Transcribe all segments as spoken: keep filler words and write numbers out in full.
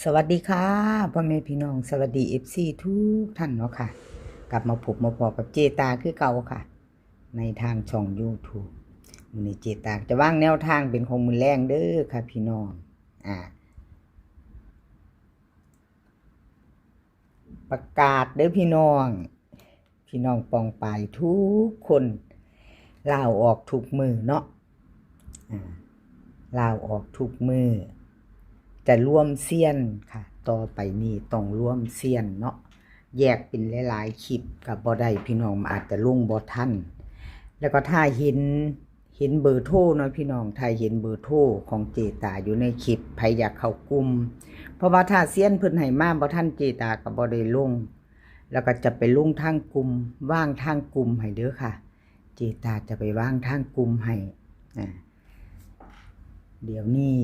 สวัสดีค่ะ พ่อแม่พี่น้อง สวัสดี เอฟซี ทุกท่านเนาะค่ะ กลับมาพบมาพ้อกับเจตาคือเก่าค่ะ ในทางช่อง YouTube มื้อนี้เจตาจะวางแนวทางเป็นของมื้อแลงเด้อค่ะพี่น้อง อ่า ประกาศเด้อพี่น้อง พี่น้องปองปายทุกคน ลาวออกทุกมื้อเนาะ อ่า ลาวออกทุกมื้อ จะรวมเซียนค่ะ ต่อไปนี้ต้องรวมเซียนเนาะ แยกเป็นหลายๆคลิปก็บ่ได้พี่น้อง อาจจะลงบ่ทัน แล้วก็ถ้าเห็น เห็นเบอร์โทรเนาะพี่น้อง ถ้าเห็นเบอร์โทรของเจตาอยู่ในคลิป ไผอยากเข้ากลุ่ม เพราะว่าถ้าเซียนเพิ่นให้มาบ่ทันเจตาก็บ่ได้ลง แล้วก็จะไปลงทางกลุ่ม วางทางกลุ่มให้เด้อค่ะ เจตาจะไปวางทางกลุ่มให้ อ่า เดี๋ยวนี้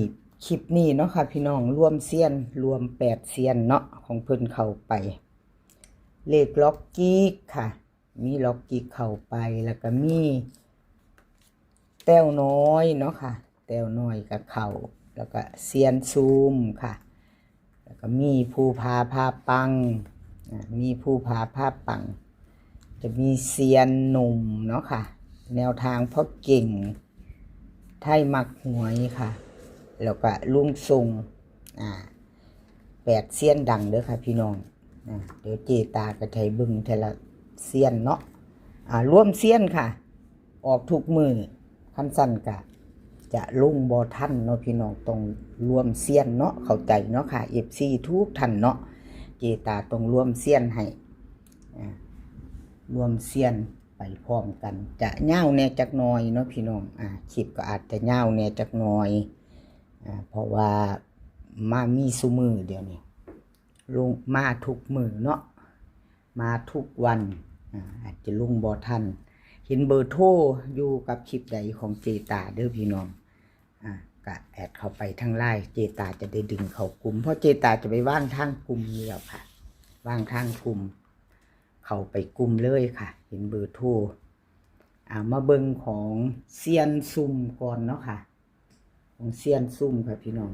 คลิปนี้เนาะค่ะพี่น้อง รวมเซียน รวมแปดเซียนเนาะ ของเพิ่นเข้าไป เลขล็อกกิกค่ะ มีล็อกกิกเข้าไป แล้วก็มีแต้วน้อยเนาะค่ะ แต้วน้อยก็เข้า แล้วก็เซียนซุ่มค่ะ แล้วก็มีภูผาพาปัง อ่า มีภูผาพาปัง จะมีเซียนหนุ่มเนาะค่ะ แนวทางพ่อเก่ง ไทยมักหวยค่ะ แล้วก็ลุงทรง อ่า แปดเซียนดังเด้อค่ะพี่น้อง อ่า เดี๋ยวเจตาก็จะให้เบิ่งแต่ละเซียนเนาะ อ่า รวมเซียนค่ะ ออกทุกมื้อ คันซั่นก็จะลงบ่ทันเนาะพี่น้อง ต้องรวมเซียนเนาะ เข้าใจเนาะค่ะ เอฟซี ทุกท่านเนาะ เจตาต้องรวมเซียนให้ อ่า รวมเซียนไปพร้อมกัน จะยาวแหน่จักหน่อยเนาะพี่น้อง อ่า คลิปก็อาจจะยาวแหน่จักหน่อย อ่า เพราะว่ามามีซุมื้อเดี๋ยวนี้ ลงมาทุกมื้อเนาะ มาทุกวัน อ่า อาจจะลงบ่ทัน เห็นเบอร์โทรอยู่กับคลิปใดของเจตาเด้อพี่น้อง อ่า ก็แอดเข้าไปทางไลน์ เจตาจะได้ดึงเข้ากลุ่ม เพราะเจตาจะไปวางทางกลุ่มนี่แหละค่ะ วางทางกลุ่ม เข้าไปกลุ่มเลยค่ะ เห็นเบอร์โทร อ่า มาเบิ่งของเซียนซุ่มก่อนเนาะค่ะ ของเซียนซุ่มค่ะพี่น้อง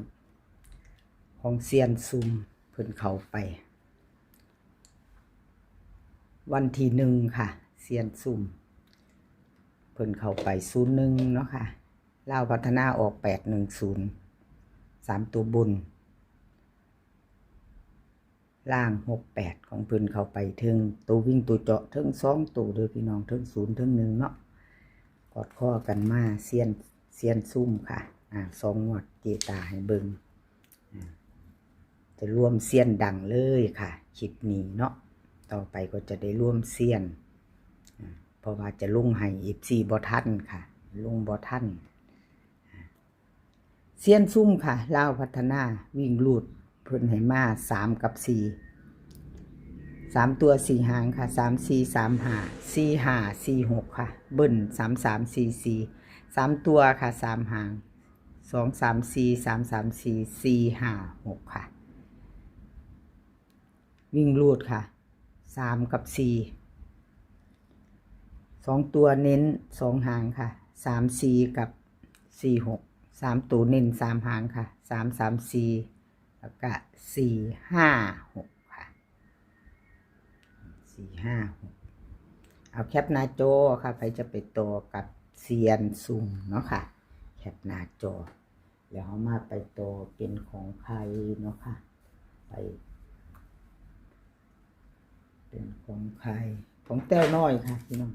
ของเซียนซุ่มเพิ่นเข้าไป วันที่หนึ่งค่ะ เซียนซุ่ม เพิ่นเข้าไปศูนย์หนึ่งเนาะค่ะ ลาวพัฒนาออกแปดหนึ่งศูนย์ สามตัวบน ล่างหกแปด ของเพิ่นเข้าไปเทิงตัววิ่งตัวเจาะเทิงสองตัวเด้อพี่น้อง เทิงศูนย์เทิงหนึ่งเนาะ กอดข้อกันมาเซียน เซียนซุ่มค่ะ อ่า สองงวดเจตาให้เบิ่ง อ่า จะรวมเซียนดังเลยค่ะ คลิปนี้เนาะ ต่อไปก็จะได้รวมเซียน อ่า เพราะว่าจะลงให้ เอฟซี บ่ทันค่ะ ลงบ่ทัน เซียนซุ่มค่ะ ลาวพัฒนา วิ่งรูด เพิ่นให้มาสามกับสี่ สามตัวสี่หางค่ะ สามสี่สามห้า สี่ห้าสี่หกค่ะ เบิ้ลสามสามสี่สี่ สามตัวค่ะ สามหาง สองสามสี่ สามสามสี่ สี่ห้าหกค่ะ วิ่งรูดค่ะ สามกับสี่ สองตัวเน้นสองหางค่ะ สามสี่กับสี่หก สามตัวเน้นสามหางค่ะ สามสามสี่ แล้วก็สี่ห้าหกค่ะ สี่ห้าหก เอาแคปหน้าจอค่ะ ใครจะไปต่อกับเซียนซุ่มเนาะค่ะ แคปหน้าจอ แล้วเรามาไปต่อเป็นของใครเนาะค่ะ ไป เป็นของใคร ของแต้วน้อยค่ะพี่น้อง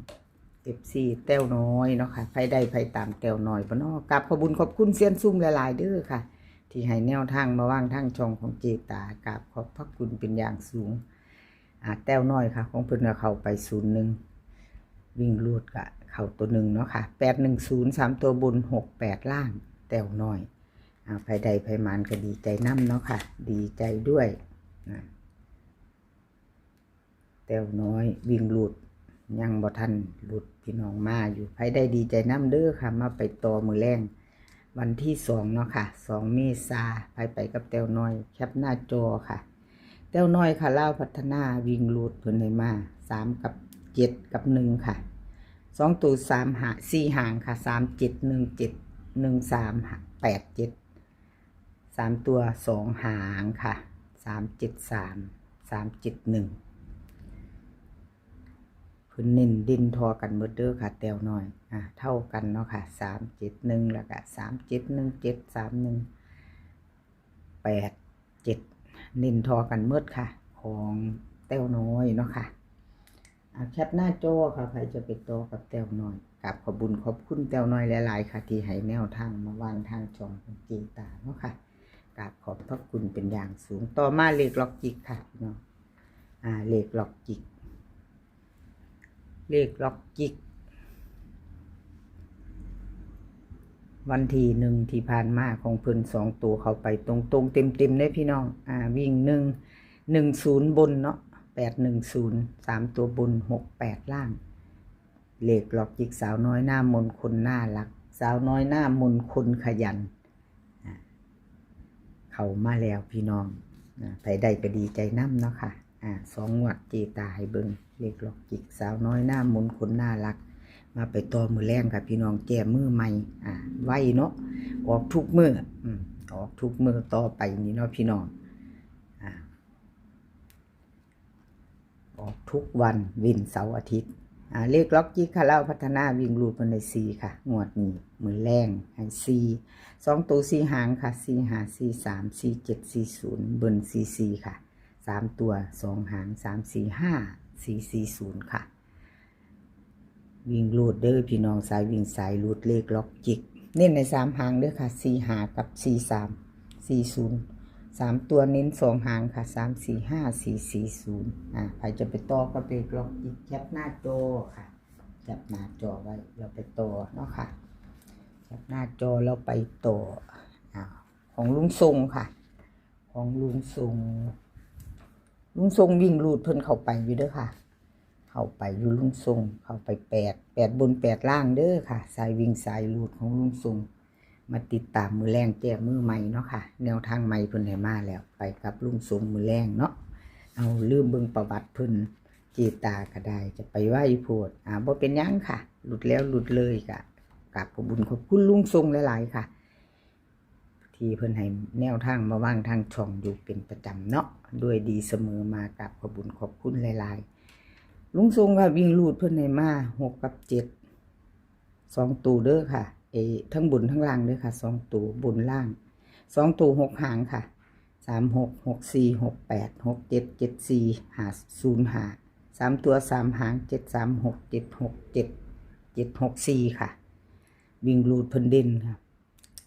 เอฟซี แต้วน้อยเนาะค่ะ ไผได้ไผตามแต้วน้อยบ่เนาะ กราบขอบบุญขอบคุณเซียนซุ่มหลายๆเด้อค่ะ ที่ให้แนวทางมาวางทางช่องของเจตา กราบขอบพระคุณเป็นอย่างสูง อ่า แต้วน้อยค่ะ ของเพิ่นก็เข้าไปศูนย์หนึ่ง วิ่งรูดก็เข้าตัวหนึ่งเนาะค่ะ แปดหนึ่งศูนย์ สามตัวบน หกแปดล่าง แต้วน้อย อ่า ไผได้ไผหมานก็ดีใจนำเนาะค่ะ ดีใจด้วย อ่า แต้วน้อยวิ่งรูด ยังบ่ทันรูดพี่น้องมาอยู่ ไผได้ดีใจนำเด้อค่ะ มาไปต่อมื้อแลง วันที่สองเนาะค่ะ สองเมษา ไผไปกับแต้วน้อย แคปหน้าจอค่ะ แต้วน้อยค่ะ ลาวพัฒนาวิ่งรูดเพิ่นให้มา สามกับเจ็ดกับหนึ่งค่ะ สองตัวสามหา สี่หางค่ะ สามเจ็ด หนึ่งเจ็ด หนึ่งสาม แปดเจ็ด สามตัวสองหางค่ะ สามเจ็ดสาม สามเจ็ดหนึ่ง เพิ่นเน้นเด่นท่อกันหมดเด้อค่ะ แต้วน้อย อ่า เท่ากันเนาะค่ะ สามเจ็ดหนึ่ง แล้วก็ สามเจ็ดหนึ่งเจ็ด สามหนึ่งแปดเจ็ด เน้นท่อกันหมดค่ะ ของแต้วน้อยเนาะค่ะ อ่า แคปหน้าจอค่ะ ใครจะไปต่อกับแต้วน้อย กราบขอบบุญขอบคุณแต้วน้อยหลายๆค่ะ ที่ให้แนวทางมาวางทางช่องของเจตาเนาะค่ะ กราบขอบพระคุณเป็นอย่างสูง ต่อมาเลขล็อกจิกค่ะพี่น้อง อ่า เลขล็อกจิก เลขล็อกจิก วันที่หนึ่งที่ผ่านมาของเพิ่น สองตัวเข้าไปตรงๆ เต็มๆเลยพี่น้อง อ่า วิ่งหนึ่ง หนึ่งศูนย์บนเนาะ แปดหนึ่งศูนย์ สามตัวบน หกแปดล่าง เลขล็อกจิกสาวน้อยหน้ามนต์คนน่ารัก สาวน้อยหน้ามนต์คนขยัน อ่า เข้ามาแล้วพี่น้อง อ่า ไผได้ก็ดีใจนำเนาะค่ะ อ่า สองงวดเจตาให้เบิ่ง เลขล็อกจิกสาวน้อยหน้ามนต์คนน่ารัก มาไปต่อมื้อแลงค่ะพี่น้อง แก้มือใหม่ อ่า ไวเนาะ ออกทุกมื้อ อืม ออกทุกมื้อต่อไปนี่เนาะพี่น้อง อ่า ออกทุกวันเว้นเสาร์อาทิตย์ อ่า เลขล็อกจิกค่ะ ลาวพัฒนาวิ่งรูดเพิ่นได้สี่ค่ะ งวดนี้มื้อแลงให้สี่ สองตัวสี่หางค่ะ สี่ห้า สี่สาม สี่เจ็ด สี่ศูนย์ เบิ่นสี่สี่ค่ะ สามตัวสองหาง สามสี่ห้า สี่สี่ศูนย์ค่ะ วิ่งรูดเด้อพี่น้อง สายวิ่งสายรูด เลขล็อกจิก เน้นในสามหางเด้อค่ะ สี่ห้า กับ สี่สาม สี่ศูนย์ สามตัวเน้นสองหางค่ะ สามสี่ห้า สี่สี่ศูนย์ อ่า ใครจะไปต่อกับเลขล็อกจิก แคปหน้าจอค่ะ แคปหน้าจอไว้ เราไปต่อเนาะค่ะ แคปหน้าจอ เราไปต่อ อ่า ของลุงทรงค่ะ ของลุงทรง ลุงทรงวิ่งรูดเพิ่นเข้าไปอยู่เด้อค่ะ เข้าไปอยู่ลุงทรง เข้าไปแปด แปดบนแปดล่างเด้อค่ะ สายวิ่งสายรูดของลุงทรง มาติดตามมื้อแลง แก้มือใหม่เนาะค่ะ แนวทางใหม่เพิ่นให้มาแล้ว ไปกับลุงทรงมื้อแลงเนาะ เอาลืมเบิ่งประวัติเพิ่น เจตาก็ได้ จะไปไวโพด อ่า บ่เป็นหยังค่ะ หลุดแล้วหลุดเลย ก็กราบขอบบุญขอบคุณลุงทรงหลายๆค่ะ ที่เพิ่นให้แนวทางมาวางทางช่องอยู่เป็นประจำเนาะ ด้วยดีเสมอมา กราบขอบบุญขอบคุณหลายๆ ลุงทรงค่ะ วิ่งรูดเพิ่นให้มา หกกับเจ็ด สองตัวเด้อค่ะ เอ ทั้งบนทั้งล่างเด้อค่ะ สองตัวบนล่าง สองตัวหกหางค่ะ สามหก หกสี่ หกแปด หกเจ็ด เจ็ดสี่ ห้าศูนย์ห้า สามตัวสามหาง เจ็ดสามหก เจ็ดหกเจ็ด เจ็ดหกสี่ค่ะ วิ่งรูดเพิ่นเด่นค่ะ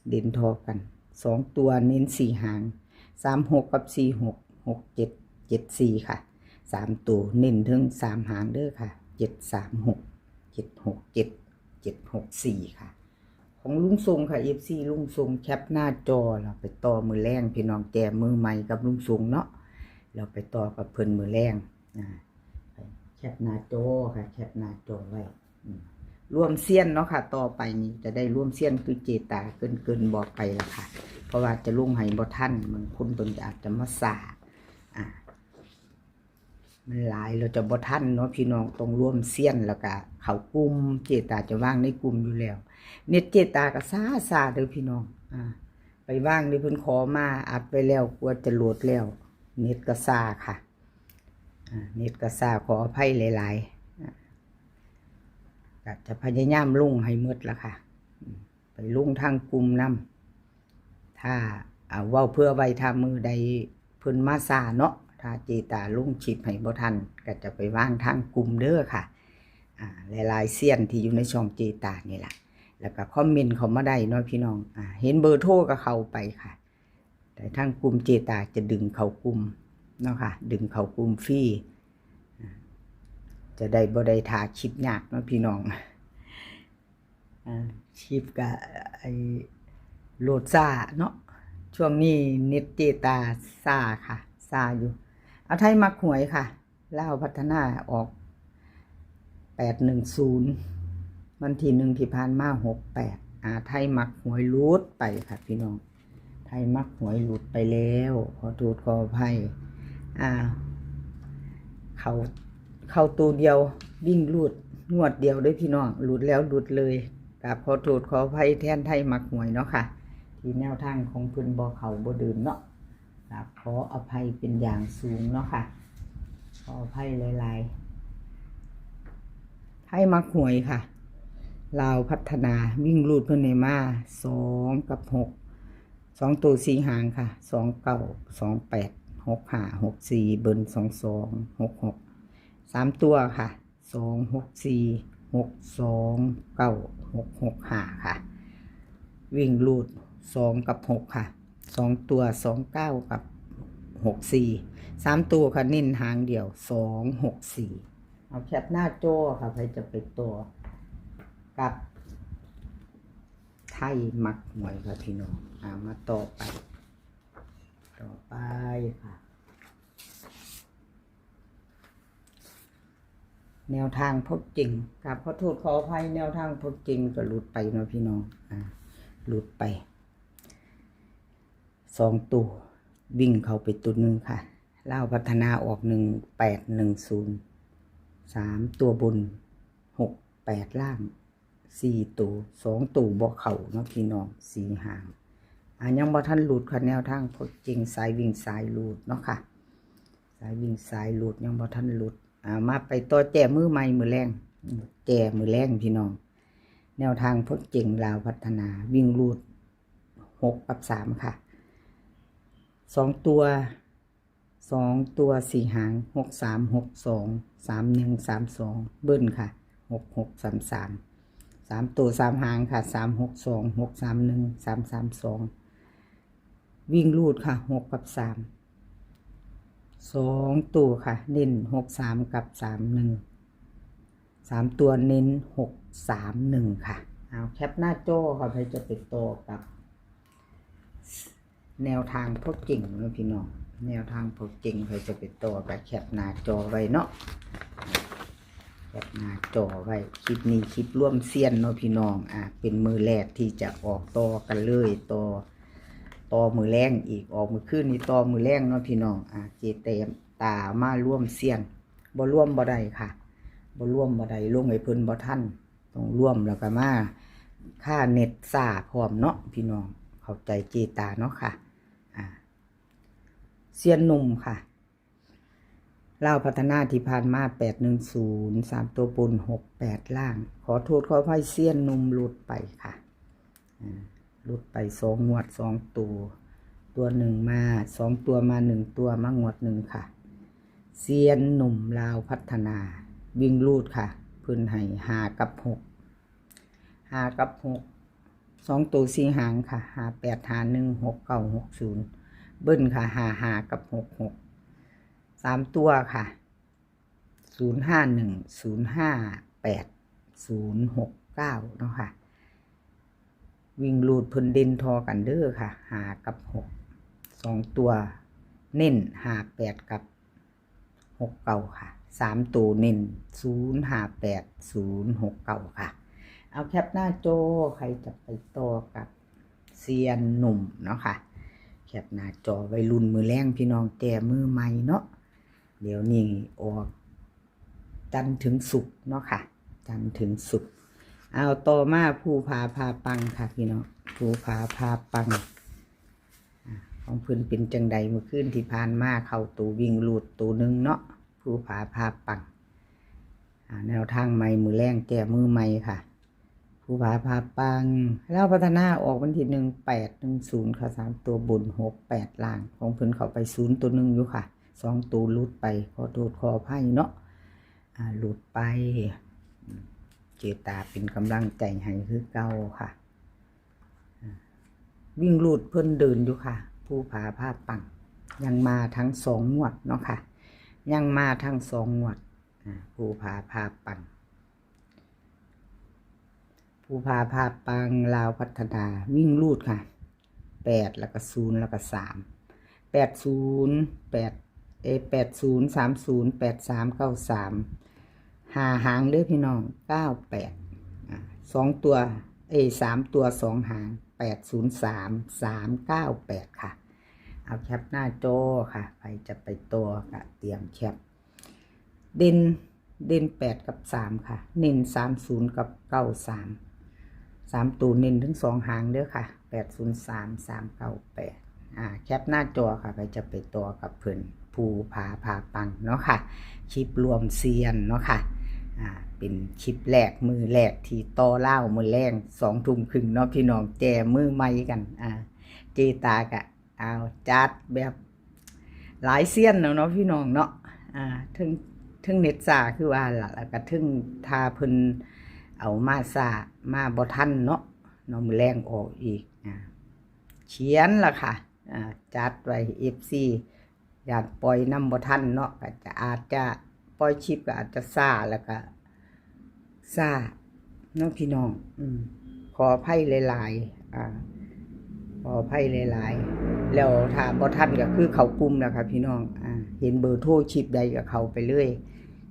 เด่นท่อกัน สองตัวเน้นสี่หาง สามหก กับ สี่หก หกเจ็ด เจ็ดสี่ค่ะ สามตัวเน้นถึงสามหางเด้อค่ะ เจ็ดสามหก เจ็ดหกเจ็ด เจ็ดหกสี่ค่ะ ของลุงทรงค่ะ เอฟซี ลุงทรง แคปหน้าจอ เราไปต่อมื้อแลงพี่น้อง แก้มือใหม่กับลุงทรงเนาะ เราไปต่อกับเพิ่นมื้อแลง อ่า แคปหน้าจอค่ะ แคปหน้าจอไว้ อืม ร่วมเซียนเนาะค่ะ ต่อไปนี้จะได้ร่วมเซียนคือเจตาเกริ่นๆบอกไปละค่ะ เพราะว่าจะลงให้บ่ทัน บางคนเพิ่นอาจจะมาซ่า อ่า มันหลาย เราจะบ่ทันเนาะพี่น้อง ต้องร่วมเซียน แล้วก็เข้ากลุ่ม เจตาจะวางในกลุ่มอยู่แล้ว เน็ตเจตาก็ซ่าๆเด้อพี่น้อง อ่า ไปวางเด้อ เพิ่นขอมา อัดไว้แล้ว กว่าจะโหลดแล้ว เน็ตก็ซ่าค่ะ อ่า เน็ตก็ซ่า ขออภัยหลายๆ อ่า ก็จะพยายามลงให้หมดละค่ะ อืม ไปลงทางกลุ่มนำ ถ้า อ่า เว้าเผื่อไว้ ถ้ามื้อใดเพิ่นมาซ่าเนาะ ถ้าเจตาลงคลิปให้บ่ทัน ก็จะไปวางทางกลุ่มเด้อค่ะ อ่า หลายๆเซียนที่อยู่ในช่องเจตานี่ล่ะ แล้วก็คอมเมนต์เข้ามาได้เนาะพี่น้อง อ่า เห็นเบอร์โทรก็เข้าไปค่ะ แต่ทางกลุ่มเจตาจะดึงเข้ากลุ่มเนาะค่ะ ดึงเข้ากลุ่มฟรี อ่า จะได้บ่ได้ถ่าคลิปยากเนาะพี่น้อง อ่า คลิปก็ ไอ้ โหลดซ่าเนาะ ช่วงนี้เน็ตเจตาซ่าค่ะ ซ่าอยู่ เอาไทยมักหวยค่ะ ลาวพัฒนาออก แปดหนึ่งศูนย์ วันที่หนึ่งที่ผ่านมา หกแปด อ่า ไทยมักหวยหลุดไปค่ะพี่น้อง ไทยมักหวยหลุดไปแล้ว ขอโทษขออภัย อ่า เข้า เข้าตัวเดียว วิ่งหลุด งวดเดียวเด้อพี่น้อง หลุดแล้วหลุดเลย กราบขอโทษขออภัยแทนไทยมักหวยเนาะค่ะ ที่แนวทางของเพิ่นบ่เข้าบ่เดินเนาะ กราบขออภัยเป็นอย่างสูงเนาะค่ะ ขออภัยหลายๆ ไทยมักหวยค่ะ ลาวพัฒนาวิ่งรูดเพิ่นให้มา สอง กับ หก สองตัวสี่หางค่ะ สองเก้า สองแปด หกห้า หกสี่ เบิ้ล สองสอง หกหก สามตัวค่ะ สองหกสี่ หกสองเก้า หกหกห้า ค่ะ วิ่งรูด สอง กับ หก ค่ะ สองตัว สองเก้า กับ หกสี่ สามตัวค่ะ เน้นหางเดียว สองหกสี่ เอาแคปหน้าจอค่ะ ใครจะไปต่อกับไทยมักหวยค่ะพี่น้อง อ่า มาต่อไป ต่อไปค่ะ แนวทางพวกเก่ง กราบขอโทษขออภัย แนวทางพวกเก่งก็หลุดไปเนาะพี่น้อง อ่า หลุดไป สองตัว วิ่งเข้าไปตัวหนึ่งค่ะ ลาวพัฒนาออก หนึ่งแปดหนึ่งศูนย์ สามตัวบน หกแปด ล่าง สี่ตัว สองตัวบ่เข้าเนาะพี่น้อง สี่หาง อ่า ยังบ่ทันหลุดค่ะ แนวทางพวกเก่งสายวิ่งสายรูดเนาะค่ะ สายวิ่งสายรูดยังบ่ทันหลุด อ่า มาไปต่อแจ้มือใหม่มือแรง อืม แจ้มือแรงพี่น้อง แนวทางพวกเก่งลาวพัฒนา วิ่งรูด หก กับ สาม ค่ะ สองตัว สองตัวสี่หาง หกสาม หกสอง สามหนึ่ง สามสอง เบิ้ลค่ะ หกหก สามสาม สามตัวสามหางค่ะ สามหกสอง หกสามหนึ่ง สามสามสอง วิ่งรูดค่ะ หก กับ สาม สองตัวค่ะ เน้น หกสาม กับ สามหนึ่ง สามตัวเน้น หกสามหนึ่ง ค่ะ เอาแคปหน้าจอค่ะ ใครจะไปต่อกับ แนวทางพวกเก่งเนาะพี่น้อง แนวทางพวกเก่ง ใครจะไปต่อกับแคปหน้าจอไว้เนาะ แคปหน้าจอไว้ คลิปนี้คลิปร่วมเซียนเนาะพี่น้อง อ่า เป็นมือแรกที่จะออกต่อกันเลย ต่อ ต่อมือแรงอีก ออกมือคืนนี้ต่อมือแรงเนาะพี่น้อง อ่า เจแต้มตามาร่วมเซียน บ่ร่วมบ่ได้ค่ะ บ่ร่วมบ่ได้ ลงให้เพิ่นบ่ทัน ต้องร่วมแล้วก็มา ค่าเน็ตซ่าพร้อมเนาะพี่น้อง เข้าใจเจตาเนาะค่ะ อ่า เซียนหนุ่มค่ะ ลาวพัฒนาที่ผ่านมา แปดหนึ่งศูนย์ สามตัวบน หกแปด ล่าง ขอโทษขออภัย เซียนหนุ่มหลุดไปค่ะ อ่า หลุดไปสองงวด สองตัว ตัวหนึ่งมา สองตัวมา หนึ่งตัวมางวดหนึ่งค่ะ เซียนหนุ่มลาวพัฒนา วิ่งรูดค่ะ เพิ่นให้ ห้า กับ หก ห้า กับ หก สองตัวสี่หางค่ะ ห้าแปด ห้าหนึ่ง หกเก้า หกศูนย์ เบิ้ลค่ะ ห้าห้า กับ หกหก สามตัวค่ะ ศูนย์ห้าหนึ่ง ศูนย์ห้าแปด ศูนย์หกเก้า เนาะค่ะ วิ่งรูดเพิ่นเด่นทอกันเด้อค่ะ ห้า กับ หก สองตัวเน้น ห้าแปด กับ หกเก้า ค่ะ สามตัวเน้น ศูนย์ห้าแปด ศูนย์หกเก้า ค่ะ เอาแคปหน้าจอ ใครจะไปต่อกับเซียนหนุ่มเนาะค่ะ แคปหน้าจอไว้รุ่นมือแรงพี่น้อง แจ้มือใหม่เนาะ เดี๋ยวนี้ออกจันทร์ถึงศุกร์เนาะค่ะ จันทร์ถึงศุกร์ เอาต่อมาภูผาพาปังค่ะพี่น้อง ภูผาพาปัง อ่า ของเพิ่นเป็นจังใด มื้อคืนที่ผ่านมาเข้าตัววิ่งรูดตัวหนึ่งเนาะ ภูผาพาปัง อ่า แนวทางใหม่มื้อแรงแจ้มือใหม่ค่ะ ภูผาพาปัง ลาวพัฒนาออกวันที่ หนึ่งแปดหนึ่งศูนย์ ค่ะ สามตัวบน หกแปด ล่าง ของเพิ่นเข้าไปศูนย์ตัวหนึ่งอยู่ค่ะ สองตัวหลุดไป ขอโทษขออภัยเนาะ อ่า หลุดไป เจตาเป็นกำลังใจให้คือเก่าค่ะ อ่า วิ่งรูดเพิ่นเดินอยู่ค่ะ ภูผาพาปัง ยังมาทั้งสองงวดเนาะค่ะ ยังมาทั้งสองงวด อ่า ภูผาพาปัง ภูผาพาปัง ลาวพัฒนา วิ่งรูดค่ะ แปด แล้วก็ ศูนย์ แล้วก็ สาม แปดศูนย์ แปด เอ้ย แปดศูนย์ สามศูนย์ แปดสาม เก้าสาม ห้าหางเด้อพี่น้อง เก้าแปด อ่า สองตัว เอ้ย สามตัวสองหาง แปดศูนย์สาม สามเก้าแปด ค่ะ เอาแคปหน้าจอค่ะ ใครจะไปต่อก็เตรียมแคป เด่น เด่น แปด กับ สาม ค่ะ เน้น สามศูนย์ กับ เก้าสาม สามตัวเน้นทั้งสองหางเด้อค่ะ แปดศูนย์สาม สามเก้าแปด อ่า แคปหน้าจอค่ะ ไปจะไปต่อกับเพิ่น ภูผาพาปังเนาะค่ะ คลิปรวมเซียนเนาะค่ะ อ่า เป็นคลิปแรก มื้อแรกที่ต่อลาวมื้อแลง สองทุ่มครึ่งเนาะพี่น้อง แจมือใหม่กัน อ่า เจตากะ เอาจัดแบบหลายเซียนแล้วเนาะพี่น้องเนาะ อ่า เทิง เทิงเน็ตช้าคือว่าล่ะ แล้วก็เทิงถ้าเพิ่นเอามาช้า มาบ่ทันเนาะ เนาะ มื้อแลงออกอีก อ่า เขียนล่ะค่ะ อ่า จัดไว้ เอฟซี ย่านปล่อยนำบ่ทันเนาะ ก็จะ อาจจะปล่อยคลิปก็อาจจะช้า แล้วก็ช้าเนาะพี่น้อง อืม ขออภัยหลายๆ อ่า ขออภัยหลายๆ แล้วถ้าบ่ทันก็คือเข้ากลุ่มแล้วค่ะพี่น้อง อ่า เห็นเบอร์โทรคลิปใดก็เข้าไปเลย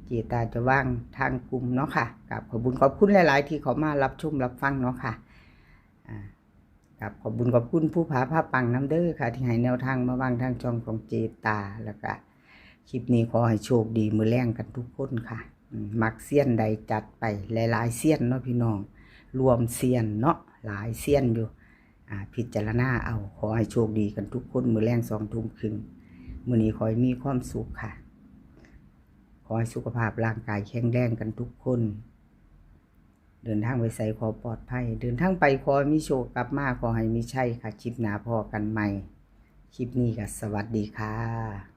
เจตาจะวางทางกลุ่มเนาะค่ะ กราบขอบบุญขอบคุณหลายๆ ที่เข้ามารับชมรับฟังเนาะค่ะ อ่า กราบขอบบุญขอบคุณภูผาพาปังนำเด้อค่ะ ที่ให้แนวทางมาวางทางช่องของเจตา แล้วก็คลิปนี้ขอให้โชคดีมื้อแลงกันทุกคนค่ะ อืม มักเซียนใดจัดไป หลายๆ เซียนเนาะพี่น้อง รวมเซียนเนาะ หลายเซียนอยู่ อ่า พิจารณาเอา ขอให้โชคดีกันทุกคน มื้อแลงสองทุ่มครึ่ง มื้อนี้ขอให้มีความสุขค่ะ ขอให้สุขภาพร่างกายแข็งแรงกันทุกคน เดินทางไปไสขอปลอดภัย เดินทางไปขอให้มีโชค กลับมาขอให้มีชัยค่ะ คลิปหน้าพ้อกันใหม่ คลิปนี้ก็สวัสดีค่ะ